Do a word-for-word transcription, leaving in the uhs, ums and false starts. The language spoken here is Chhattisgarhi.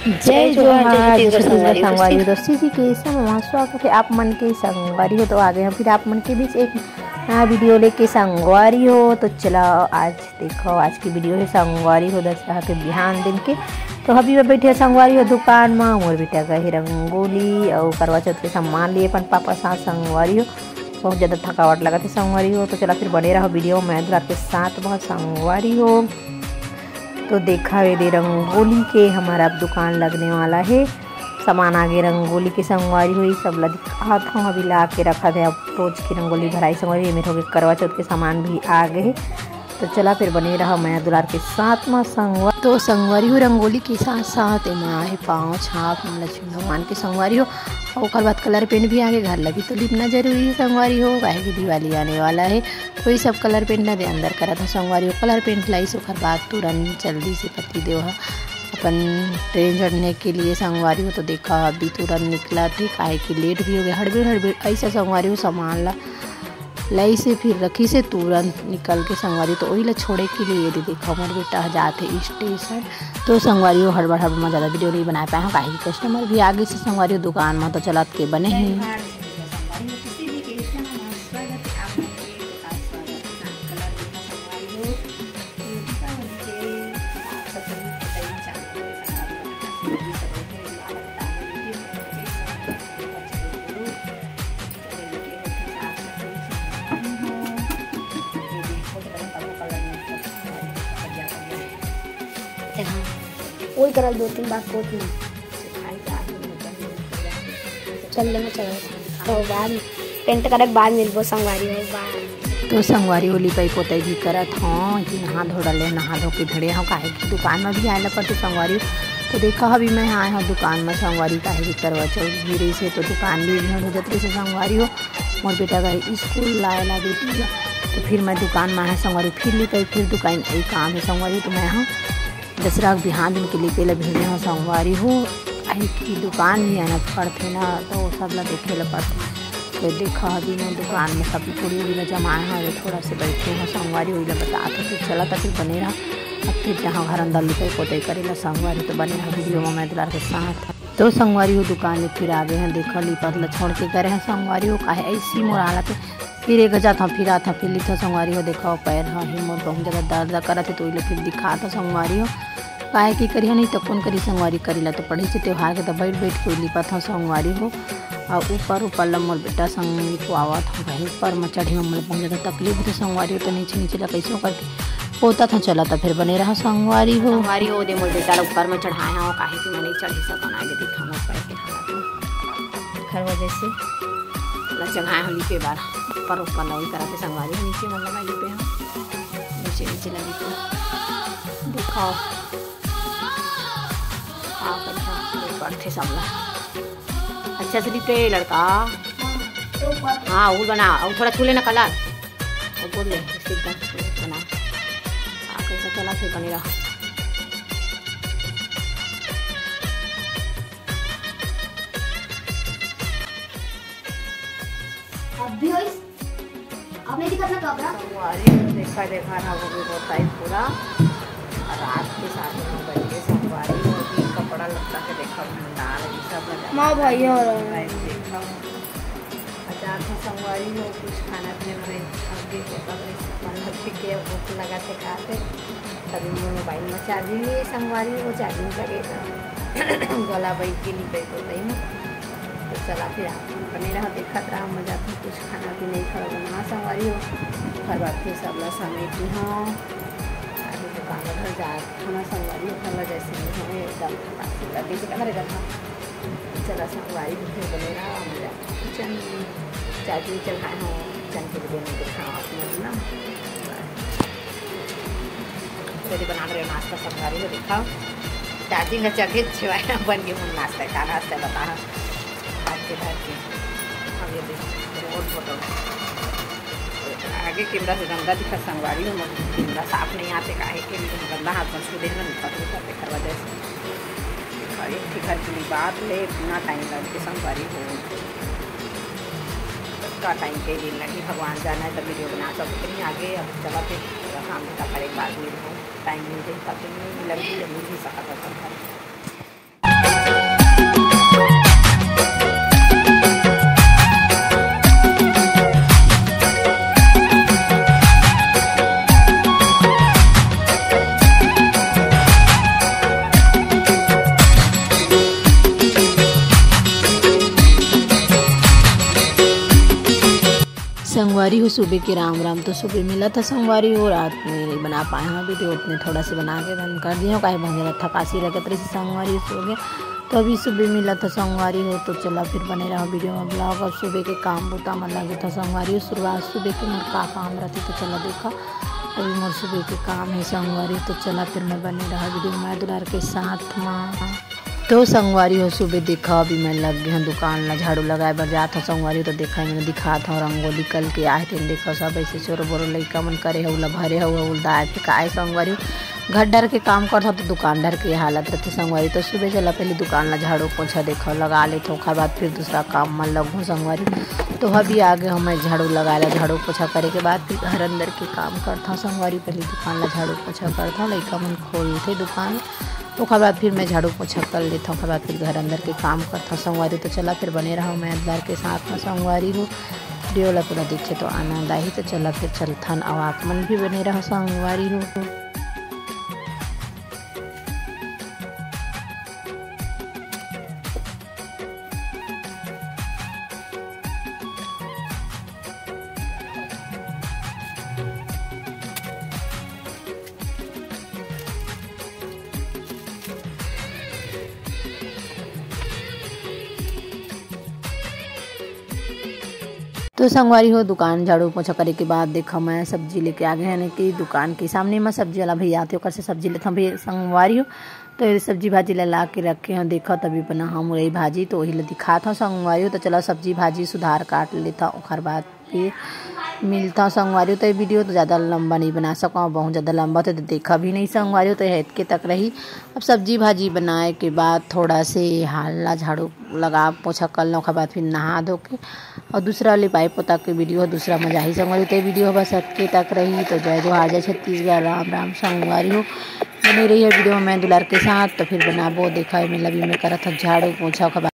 जय जोहार, जय छत्तीसगढ़ संगवारी हो। दोस्ती जी के समय स्वागत है आप मन के संगवारी हो। तो आ गए हम फिर आप मन के बीच एक नया वीडियो लेके संगवारी हो। तो चला आज देखो, आज की वीडियो है संगवारी हो दशहरा के बिहान दिन के। तो अभी मैं बैठे संगवारी हो दुकान में, मोर बेटा गए रंगोली और करवा चौथ के सामान लिए अपन पापा साथ संगवारी हो। बहुत ज़्यादा थकावट लगा थे संगवारी हो। तो चला फिर बने रहो वीडियो में दुलार के साथ बहुत संगवारी हो। तो देखा ये दे रंगोली के हमारा अब दुकान लगने वाला है। सामान आगे रंगोली के संगवारी हो, ये सब ला दिखात हूँ। अभी ला के रखा थे, अब रोज की रंगोली भराई संगवारी। ये मेरे हो गए करवा चौथ के सामान भी आ गए। तो चला फिर बने रहा मया दुलार के साथ में संगवारी। तो संगवारी हो रंगोली के साथ साथ एमा आहे पाँव छाप लक्ष्मी भगवान के संगवारी हो। और ओकर बाद कलर पेंट भी आगे, घर लगी तो लिपना जरूरी है संगवारी हो, काहे कि दिवाली आने वाला है। वही सब कलर पेंट ला दे अंदर करा था संगवारी हो। कलर पेंट लाइस ओकर बाद तुरंत जल्दी से पति देव ह अपन ट्रेन चढ़ने के लिए संगवारी हो। तो देखा अभी तुरंत निकला थे, काहे कि लेट भी हो गया, हड़बड़ हड़बड़ ऐसा संगवारी हो सामान ला लई से फिर रखी से तुरंत निकल के संगवारी, तो वही ला छोड़े के लिए ये दे देखा मोर बेटा ह जात है स्टेशन। तो संगवारी हो हड़बड़ हड़बड़ में ज़्यादा वीडियो नहीं बना पाए हूँ, काहे कि कस्टमर भी आगे से संगवारी हो दुकान में, तो चलत के बने ही। वही करल दो तीन बार कोट में। चल लेना चलो। तो बाद पेंट करक बाद मिलबो संगवारी हो बाद। तो संगवारी हो लिपाई पोताई भी करत हूँ कि नहा धो डाले, नहा धो के भिड़े हूँ, काहे कि दुकान में भी आए ला पड़ते संगवारी। तो देखा अभी मैं आए हूँ दुकान में संगवारी, काहे कि करवा चौथ भी रही से तो दुकान भी भीड़ हो जाती से संगवारी हो। मोर बेटा गए स्कूल लाए ला बेटी ला, तो फिर मैं दुकान में आए संगवारी, फिर लिपाई फिर दुकान यही काम है संगवारी। तो मैं हाँ दसरा के बिहान दिन के लिए पहले भिड़े हूँ संगवारी हो, काहे कि दुकान भी आना पड़थे ना, तो सब ला देखे ला पड़थे। तो देखा अभी मैं दुकान में सब पूड़ी उड़ी ला जमाए हूँ, ये थोड़ा से बैठे हूँ संगवारी, वही ला बतात हूँ। तो चला तो फिर बने रहा, अब फिर जहाँ घर अंदर लिपाई पोताई करे ला संगवारी, तो बने रहा वीडियो में मैं दुलार के साथ। तो संगवारी हो दुकान ले फिर आ गए हैं, देखो लिपत ला छोड़ के करे हैं संगवारी हो, काहे ऐसी मोर हालत है। फिर एक जात हूँ, फिर आत हूँ, फिर लिखा संगवारी हो, देखो पैर हाँ ही मोर बहुत ज़्यादा दर्द करत है, तो इला फिर दिखात हूँ संगवारी हो, काहे कि करिया नहीं तो कौन करी संगवारी, करी ला तो पड़ी से त्योहार के तो बैठ बैठ के लिपत हूँ संगवारी हो। और ऊपर ऊपर ला मोर बेटा संग लिखवावत हूँ भाई, ऊपर में चढ़े में मोला बहुत ज़्यादा तकलीफ होते संगवारी हो, तो नीचे नीचे ला कैसे करके पोता था। चला तो फिर बने रहा संगवारी हो। संगवारी हो दे मोर बेटा ला ऊपर में चढ़ाए हूँ, काहे कि मैं नहीं चढ़ी सकन, आगे दिखा मोर पैर के हालत में। खरवा जैसे ला चढ़ाए हो लिपे बार, ऊपर ऊपर ला वही करा के संगवारी हो, नीचे मन लगा लिपे हो, नीचे नीचे ला लिपे। दिखाओ। हाँ, बढ़िया, बढ़िया, बढ़िया, सब ला। अच्छा से लिपे लड़का। हाँ, वो बना, और थोड़ा छू लेना कलर। और बोल ले, सीधा बना। हाँ, कैसा चला फिर बने रहा। अब भी होइस? अब नहीं दिखत ना कपड़ा? संगवारी देखा देखा ना वो भी होता है पूरा। और रात के साथ में बैठ के संगवारी हो भी कपड़ा लत्ता के देखा भंडार ये सब लगा माँ भैया और देखा। अच्छा, तो संगवारी हो कुछ खाना पीना बनाई, अब भी होता है, मतलब ठीक है, भूख लगा थे खाते। तभी मोर मोबाइल में चार्जिंग नहीं है, संगवारी हो चार्जिंग लगे तो गला बैठ के निकल तो नहीं। तो चला फिर आप बने रहा, देखत रहा, मजा भी कुछ खाना भी नहीं खा बना संगवारी हो। घर बात फिर सब ला समेटी हाँ, अभी दुकान घर जा खाना संगवारी हो, घर ला जैसे नहीं हो एकदम खराब से लगे से कमरे घर। चला संगवारी हो फिर बने रहा, मजा किचन चार्जिंग चढ़ाए हो, किचन के लिए नहीं दिखाओ आप लोग ना। चलिए बना रहे हो नाश्ता संगवारी हो, दिखाओ। चार्जिंग का चढ़े छिवाया बन गए हम नाश्ता, का नाश्ता बता। आज के घर के हम ये देखो, रोड फोटो। आगे कैमरा से गंदा दिखा संगवारी हो, मगर कैमरा साफ नहीं आते, काहे के लिए गंदा हाथ में छू देना, निकल करते करवा जैसे। और एक ठे घर के लिए बात ले, इतना टाइम लग के संगवारी हो। का टाइम के दिन लगी, भगवान जाना है, तब वीडियो बना सकते नहीं आगे। अब चला फिर थोड़ा काम भी कर एक बार मिल हो, टाइम मिल जाए तब तो नहीं लगी, मिल ही सका था संगवारी। अरे हो सुबह के राम राम। तो सुबह मिलत ह संगवारी हो, रात में नहीं बना पाए हंव वीडियो, ओतने थोड़ा से बना के बंद कर दिए हंव, काहे बहुत ज्यादा थकासी लगत रहिस संगवारी हो सुबह। तो अभी सुबह मिलत ह संगवारी हो, तो चला फिर बने रहा वीडियो में। ब्लॉग अब सुबह के काम बूता में लगे था संगवारी हो। शुरुआत सुबह के मोर का काम रहिथे तो चला देखा, अभी मोर सुबह के काम हे संगवारी, तो चला फिर मैं बने रहा वीडियो में दुलार के साथ में। तो संगवारी हो सुबह देखा, अभी मैं लग गे हंव दुकान ला झाड़ू लगाए बर जात हंव संगवारी हो। तो देखा, मैं दिखात हंव रंगोली कल के आए, तेन देखा सब ऐसे चोरो बोरो लइका मन करे हव, ओला भरे हव, ओला दाए फेंकाए संगवारी हो। घर डर के काम करथव तो दुकान डर के हालत रहिथे संगवारी। तो सुबह चला पहले दुकान ला झाड़ू पोछा देखा लगा लेथव, ओखर बाद फिर दूसरा काम में लगहूं संगवारी। तो अभी आ गे हंव मैं झाड़ू लगाए ला, झाड़ू पोछा करे के बाद फिर घर अंदर के काम करथव संगवारी। पहले दुकान ला झाड़ू पोछा करथव, लइका मन खोलथे दुकान, ओखर बाद फिर मैं झाड़ू पोछा कर लेथव, ओखर बाद फिर घर अंदर के काम करथव संगवारी। तो चला फिर बने रहा मैं दुलार के साथ में संगवारी हो। वीडियो ला पूरा देखे तो आनंद आही। तो चला फिर चलथन, अउ आप मन भी बने रहा संगवारी हो। तो संगवारी हो, दुकान झाड़ू पोछा करे के बाद देखा, मैं सब्जी लेके आ गे हंव, यानी कि दुकान के सामने में सब्जी वाला भैया आथे, ओकर से सब्जी लेथंव भैया संगवारी हो। तो ये सब्जी भाजी ला, ला के रखे हंव, देखा तभी बना हंव मुरई भाजी, तो वही ला दिखात हंव संगवारी हो। तो चला सब्जी भाजी सुधार काट लेथंव, ओकर बाद फिर मिलथंव संगवारी हो। तो ये वीडियो तो ज्यादा लंबा नहीं बना सकंव, बहुत ज्यादा लंबा तो देखा भी नहीं संगवारी हो, तो ये इतके तक रही। अब सब्जी भाजी बनाए के बाद थोड़ा से हाल ला झाड़ू लगा पोछा कर लंव, ओकर बाद फिर नहा धो के अउ दूसरा लिपाई पोता के वीडियो दूसरा मजा ही संगवारी हो। तो ये वीडियो बस अतके तक रही। तो जय जोहार, जय छत्तीसगढ़, राम राम संगवारी हो। बने रही है वीडियो में दुलार के साथ, तो फिर बनाबो। देखा, एमे लवी में करत हंव झाड़ू पोछा, ओकर बाद